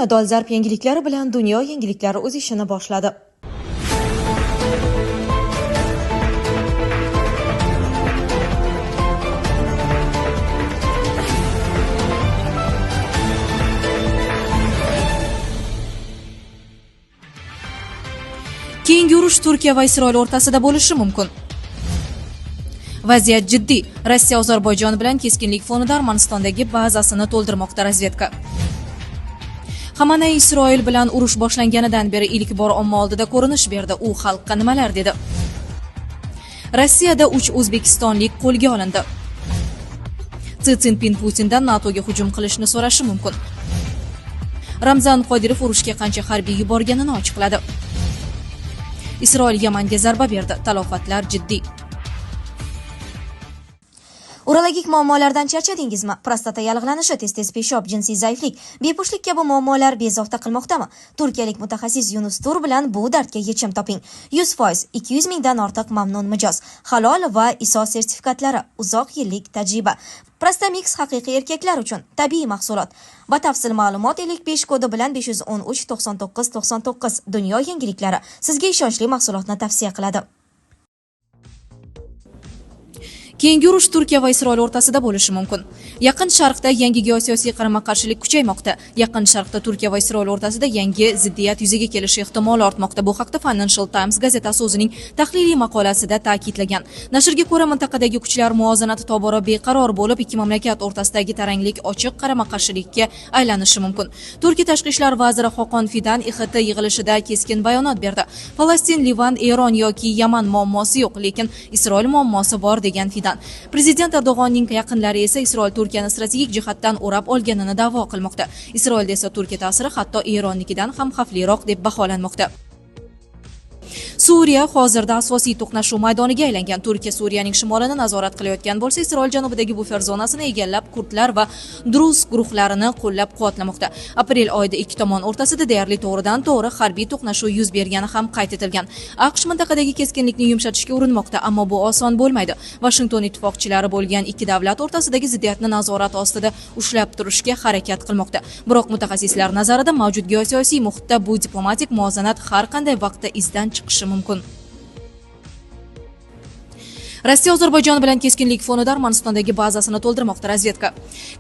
Dolzarb yangiliklari bilan dunyo yangiliklari o'z ishini boshladi. Keyingi urush Turkiya va Isroil o'rtasida bo'lishi mumkin. Vaziyat jiddiy. Rossiya Ozarbayjon bilan keskinlik fonida Armanistondagi bazasini to'ldirmoqda razvedka. Xamanay Isroil bilan urush boshlanganidan beri ilk bor omma oldida ko'rinish berdi. U xalqqa nimalar dedi? Rossiyada 3 o'zbekistonlik qo'lga olindi. Si Szinpin Putindan NATOga hujum qilishni so'rashi mumkin. Ramzan Qodirov urushga qancha harbiy yuborganini ochiqladi. Isroil Yamanga zarba berdi. Talofatlar jiddiy. Urologik muammolardan charchadingizmi? Prostata yallig'lanishi, tez-tez peshob, jinsiy zaiflik, bepushtlik kabi muammolar bezovta qilmoqdami? Turkiyalik mutaxassis Yunus Tur bilan bu dardga yechim toping. 100% 200 mingdan ortiq mamnun mijoz. Halol va ISO sertifikatlari, uzoq yillik tajriba. Prostamix haqiqiy erkaklar uchun tabiiy mahsulot. Batafsil ma'lumot 55 kodi bilan 513 99 99. Dunyo yangiliklari sizga ishonchli mahsulotni tavsiya qiladi. Keyingi urush Turkiya va Isroil o'rtasida bo'lishi mumkin. Yaqin Sharqda yangi geosiyosiy qarama-qarshilik kuchaymoqda. Yaqin Sharqda Turkiya va Isroil o'rtasida yangi ziddiyat yuzaga kelishi ehtimoli ortmoqda. Bu haqda Financial Times gazetasi o'zining tahliliy maqolasida ta'kidlagan. Nashrga ko'ra, mintaqadagi kuchlar muvozanati tobora beqaror bo'lib, ikki mamlakat o'rtasidagi taranglik ochiq qarama-qarshilikka aylanishi mumkin. Turkiya tashqi ishlar vaziri Xoqon Fidan IXT yig'ilishida keskin bayonot berdi. Falastin, Livan, Eron yoki Yaman muammosi yo'q, lekin Isroil muammosi bor degan Fidan. Prezident Erdo'g'onning yaqinlari esa Isroil Turkiyani strategik jihatdan o'rab olganini da'vo qilmoqda. Isroilda esa Turkiya ta'siri hatto Eronnikidan ham xavfliroq deb baholanmoqda. Suriya hozirda asosiy to'qnashuv maydoniga aylangan. Turkiya Suriyaning shimolini nazorat qilayotgan bo'lsa, Isroil janubidagi bufer zonasini egallab, kurdlar va druz guruhlarini qo'llab-quvvatlamoqda. Aprel oyida ikki tomon o'rtasida deyarli to'g'ridan-to'g'ri harbiy to'qnashuv yuz bergani ham qayd etilgan. AQSh mintaqadagi keskinlikni yumshatishga urinmoqda, ammo bu oson bo'lmaydi. Vashington ittifoqchilari bo'lgan ikki davlat o'rtasidagi ziddiyatni nazorat ostida ushlab turishga harakat qilmoqda. Biroq mutaxassislar nazarida mavjud geosiyosiy muhitda bu diplomatik muvozanat har qanday vaqtda izdan chiqishi mumkin. Rossiya Ozarbayjon bilan keskinlik fonida Armanistondagi bazasini to'ldirmoqda razvedka.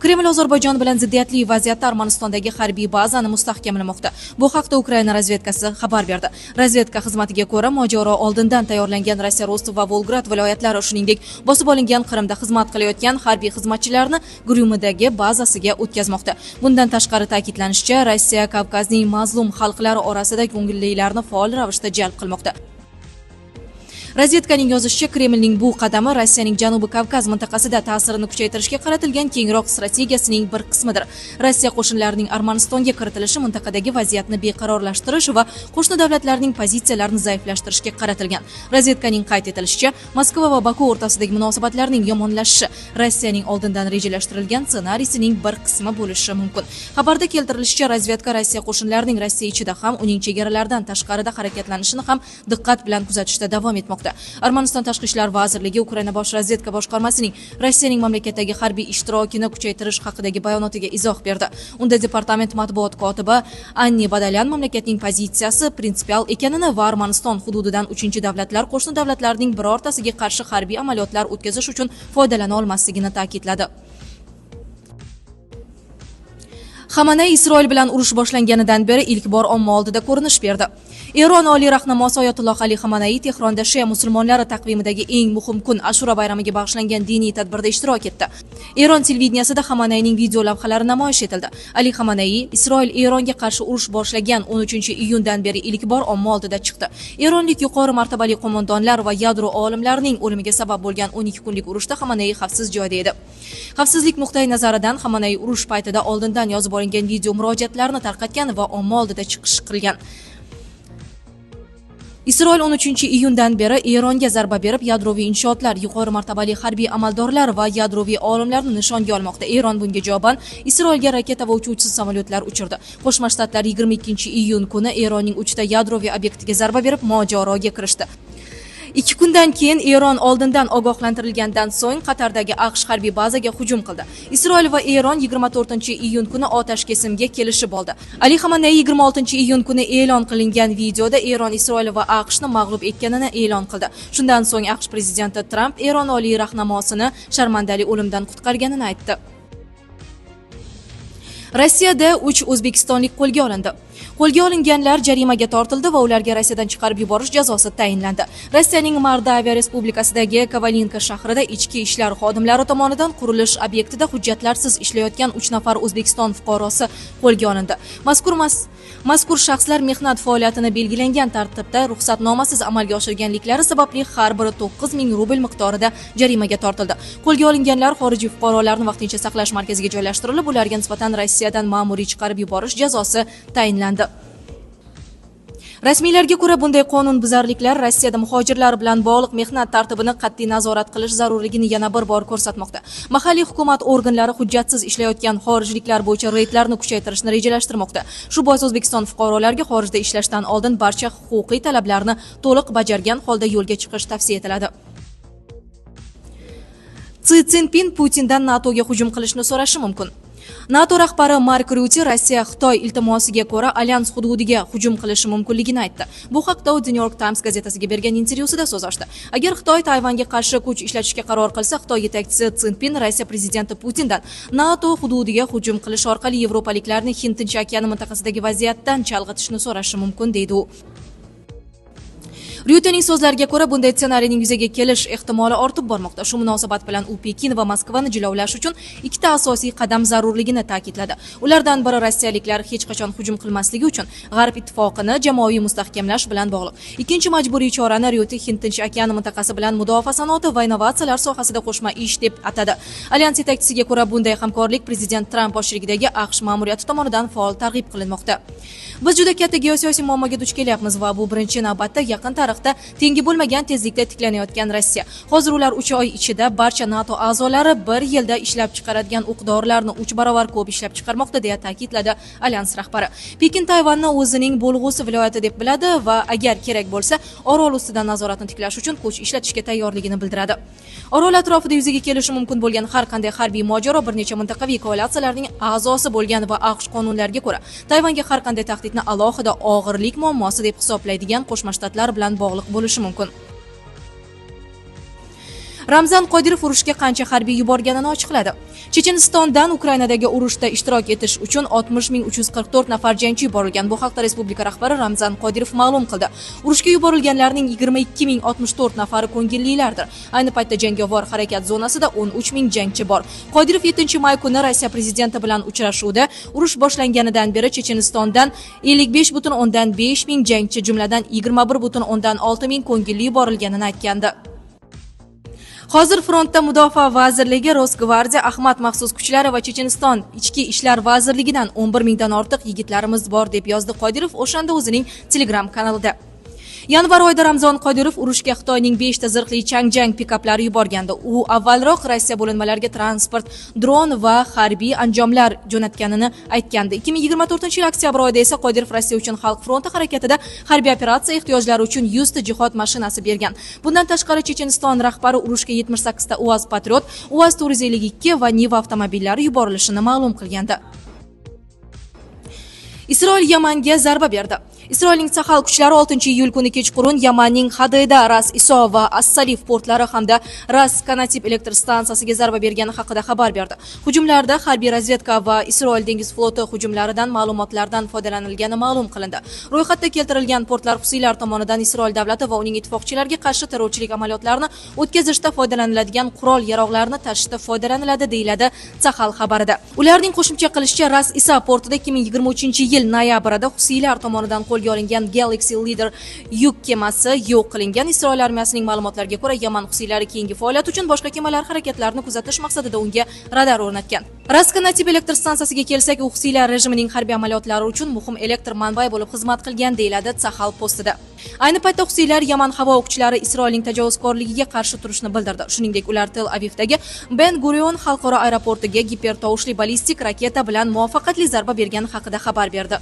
Kreml Ozarbayjon bilan ziddiyatli vaziyatda Armanistondagi harbiy bazani mustahkamlamoqda. Bu haqda Ukraina razvedkasi xabar berdi. Razvedka xizmatiga ko'ra, mojaro oldindan tayyorlangan Rossiya Rostov va Volgograd viloyatlari, shuningdek, bosib olingan Qrimda xizmat qilayotgan harbiy xizmatchilarni Gryumidagi bazasiga o'tkazmoqda. Bundan tashqari ta'kidlanishicha, Rossiya Kavkazning mazlum xalqlari orasida ko'ngillilarni faol ravishda jalb qilmoqda. Razvedkaning yozishicha, Kremlning bu qadami Rossiyaning Janubiy Kavkaz mintaqasida ta'sirini kuchaytirishga qaratilgan kengroq strategiyasining bir qismidir. Rossiya qo'shinlarining Armanistonga kiritilishi mintaqadagi vaziyatni beqarorlashtirish va qo'shni davlatlarning pozitsiyalarini zaiflashtirishga qaratilgan. Razvedkaning qayd etilishicha, Moskva va Baku o'rtasidagi munosabatlarning yomonlashishi Rossiyaning oldindan rejalashtirilgan ssenariysining bir qismi bo'lishi mumkin. Xabarda keltirilishicha, razvedka Rossiya qo'shinlarining Rossiya ichida ham, uning chegaralaridan tashqarida harakatlanishini ham diqqat bilan kuzatishda davom etmoqda. Armaniston Tashqi ishlar vazirligi Ukraina bosh razvedka boshqarmasining Rossiyaning mamlakatdagi harbiy ishtirokini kuchaytirish haqidagi bayonotiga izoh berdi. Unda departament matbuot kotibi Anni Badalyan mamlakatning pozitsiyasi prinsipial ekanini va Armaniston hududidan uchinchi davlatlar qo'shni davlatlarning birortasiga qarshi harbiy amaliyotlar o'tkazish uchun foydalana olmasligini ta'kidladi. Xamanay Isroil bilan urush boshlanganidan beri ilk bor omma oldida ko'rinish berdi. Eron oliy rahnamosi Oyatulloh Ali Xamanai Tehronda shia musulmonlari taqvimidagi eng muhim kun Ashura bayramiga bag'ishlangan diniy tadbirda ishtirok etdi. Eron televideniyasida Xamanayning video lavhalari namoyish etildi. Ali Xamanai Isroil Eronga qarshi urush boshlagan 13-iyundan beri ilk bor omma oldida chiqdi. Eronlik yuqori martabali qo'mondonlar va yadro olimlarining o'limiga sabab bo'lgan 12 kunlik urushda Xamanai xavfsiz joyda edi. Xavfsizlik nuqtai nazaridan Xamanai urush paytida oldindan yozib olingan video murojaatlarni tarqatgan va omma oldida chiqish qilgan. Isroil 13-iyundan beri Eronga zarba berib, yadroviy inshootlar, yuqori martabali harbiy amaldorlar va yadroviy olimlarni nishonga olmoqda. Eron bunga javoban Isroilga raketa va uchuvchisiz samolyotlar uchirdi. Qo'shma Shtatlar 22-iyun kuni Eronning 3 ta yadroviy obyektiga zarba berib, mojaroga kirishdi. 2 kundan keyin Eron oldindan ogohlantirilgandan so'ng Qatardagi AQSh harbiy bazaga hujum qildi. Isroil va Eron 24 iyun kuni otashkesimga kelishib oldi. Ali Xamaney 26 iyun kuni e'lon qilingan videoda Eron Isroil va AQShni mag'lub etganini e'lon qildi. Shundan so'ng AQSh prezidenti Tramp Eron oliy rahnamosini sharmandali o'limdan qutqarganini aytdi. Rossiyada 3 o'zbekistonlik qo'lga olindi. Qo'lga olinganlar jarimaga tortildi va ularga Rossiyadan chiqarib yuborish jazosi tayinlandi. Rossiyaning Mordaviya Respublikasidagi Kovalinka shahrida ichki ishlar xodimlari tomonidan qurilish obyektida hujjatlarsiz ishlayotgan 3 nafar O'zbekiston fuqarosi qo'lga olindi. Mazkur shaxslar mehnat faoliyatini belgilangan tartibda ruxsatnomasiz amalga oshirganliklari sababli har biri 9000 rubl miqdorida jarimaga tortildi. Qo'lga olinganlar xorijiy fuqarolarni vaqtincha saqlash markaziga joylashtirilib, ularga nisbatan Rossiyadan ma'muriy chiqarib yuborish jazosi tayinlandi. Rasmiylarga ko'ra, bunday qonunbuzarliklar Rossiyada muhojirlar bilan bog'liq mehnat tartibini qat'iy nazorat qilish zarurligini yana bir bor ko'rsatmoqda. Mahalliy hukumat organlari hujjatsiz ishlayotgan xorijliklar bo'yicha reydlarni kuchaytirishni rejalashtirmoqda. Shu bois O'zbekiston fuqarolariga xorijda ishlashdan oldin barcha huquqiy talablarni to'liq bajargan holda yo'lga chiqish tavsiya etiladi. Si Szinpin Putindan NATOga hujum qilishni so'rashi mumkin. NATO rahbari Mark Ryute Rossiya Xitoy iltimosiga ko'ra alyans hududiga hujum qilishi mumkinligini aytdi. Bu haqda u The New York Times gazetasiga bergan intervyusida so'z ochdi. Agar Xitoy Tayvanga qarshi kuch ishlatishga qaror qilsa, Xitoy yetakchisi Szinpin Rossiya prezidenti Putindan NATO hududiga hujum qilish orqali yevropaliklarni Hind Tinch okeani mintaqasidagi vaziyatdan chalg'itishni so'rashi mumkin, deydi u. Ryutening so'zlariga ko'ra, bunday ssenariyning yuzaga kelish ehtimoli ortib bormoqda. Shu munosabat bilan u Pekin va Moskvani jilovlash uchun ikkita asosiy qadam zarurligini ta'kidladi. Ulardan biri rossiyaliklar hech qachon hujum qilmasligi uchun G'arb ittifoqini jamoaviy mustahkamlash bilan bog'liq. Ikkinchi majburiy chorani Ryute Hind Tinch okeani mintaqasi bilan mudofaa sanoati va innovatsiyalar sohasida qo'shma ish deb atadi. Alyans yetakchisiga ko'ra, bunday hamkorlik prezident Tramp boshchiligidagi AQSh ma'muriyati tomonidan faol targ'ib qilinmoqda. Biz juda katta geosiyosiy muammoga duch kelyapmiz va bu birinchi navbatda yaqin tarixda tengi bo'lmagan tezlikda tiklanayotgan Rossiya. Hozir ular 3 oy ichida barcha NATO a'zolari bir yilda ishlab chiqaradigan o'q-dorilarni 3 barobar ko'p ishlab chiqarmoqda, deya ta'kidladi alyans rahbari. Pekin Tayvanni o'zining bo'lg'usi viloyati deb biladi va agar kerak bo'lsa, orol ustidan nazoratni tiklash uchun kuch ishlatishga tayyorligini bildiradi. Orol atrofida yuzaga kelishi mumkin bo'lgan har qanday harbiy mojaro bir necha mintaqaviy koalitsiyalarning a'zosi bo'lgan va AQSh qonunlariga ko'ra Tayvanga har qanday tahdidni alohida og'irlik muammosi deb hisoblaydigan Qo'shma Shtatlar bilan bog'liq bo'lishi mumkin. Ramzan Qodirov urushga qancha harbiy yuborganini ochiqladi. Chechenistondan Ukrainadagi urushda ishtirok etish uchun 60 344 nafar jangchi yuborilgan. Bu haqda respublika rahbari Ramzan Qodirov ma'lum qildi. Urushga yuborilganlarning 22 064 nafari ko'ngillilardir. Ayni paytda jangovar harakat zonasida 13 ming jangchi bor. Qodirov 7 may kuni Rossiya prezidenti bilan uchrashuvda urush boshlanganidan beri Chechenistondan 55,5 ming jangchi, jumladan 21,6 ming ko'ngilli yuborilganini aytgandi. Hozir frontda Mudofaa vazirligi, Rosgvardiya, Ahmad maxsus kuchlari va Checheniston Ichki ishlar vazirligidan 11 mingdan ortiq yigitlarimiz bor, deb yozdi Qodirov o'shanda o'zining Telegram kanalida. Yanvar oyida Ramzon Qodirov urushga Xitoyning 5 ta zirhli Changjang pikaplari yuborgandi. U avvalroq Rossiya bo'linmalariga transport, dron va harbiy anjomlar jo'natganini aytgandi. 2024-yil oktyabr oyida esa Qodirov Rossiya uchun Xalq fronti harakatida harbiy operatsiya ehtiyojlari uchun 100 ta jihod mashinasi bergan. Bundan tashqari, Checheniston rahbari urushga 78 ta UAZ Patriot, UAZ 452 va Niva avtomobillari yuborilishini ma'lum qilgandi. Isroil Yamanga zarba berdi. Isroilning Sahal kuchlari 6 iyul kuni kechqurun Yamanning Hadayda, Ras Iso va As-Salif portlari hamda Ras Kanatib elektr stansiyasiga zarba bergani haqida xabar berdi. Hujumlarda harbiy razvedka va Isroil dengiz floti hujumlaridan ma'lumotlardan foydalanilgani ma'lum qilindi. Ro'yxatda keltirilgan portlar husiylar tomonidan Isroil davlati va uning ittifoqchilariga qarshi terrorchilik amaliyotlarini o'tkazishda foydalaniladigan qurol-yarog'larni tashishda foydalaniladi, deyiladi Sahal xabarida. Ularning qo'shimcha qilishicha, Ras Isa portida 2023-yil noyabrida husiylar tomonidan qo'lga olingan Galaxy Leader yuk kemasi yo'q qilingan. Isroil armiyasining ma'lumotlariga ko'ra, Yaman husiylari keyingi faoliyat uchun boshqa kemalar harakatlarini kuzatish maqsadida unga radar o'rnatgan. Ras Kanatib elektr stansiyasiga kelsak, u husiylar rejimining harbiy amaliyotlari uchun muhim elektr manbai bo'lib xizmat qilgan, deyiladi Sahal postida. Ayni paytda husiylar Yaman havo kuchlari Isroilning tajovuzkorligiga qarshi turishini bildirdi. Shuningdek, ular Tel Avivdagi Ben Gurion xalqaro aeroportiga gipertovushli ballistik raketa bilan muvaffaqiyatli zarba bergani haqida xabar berdi.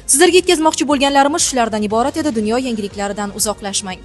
Sizlarga yetkazmoqchi bo'lganlarimiz shulardan iborat edi. Dunyo yangiliklaridan uzoqlashmang.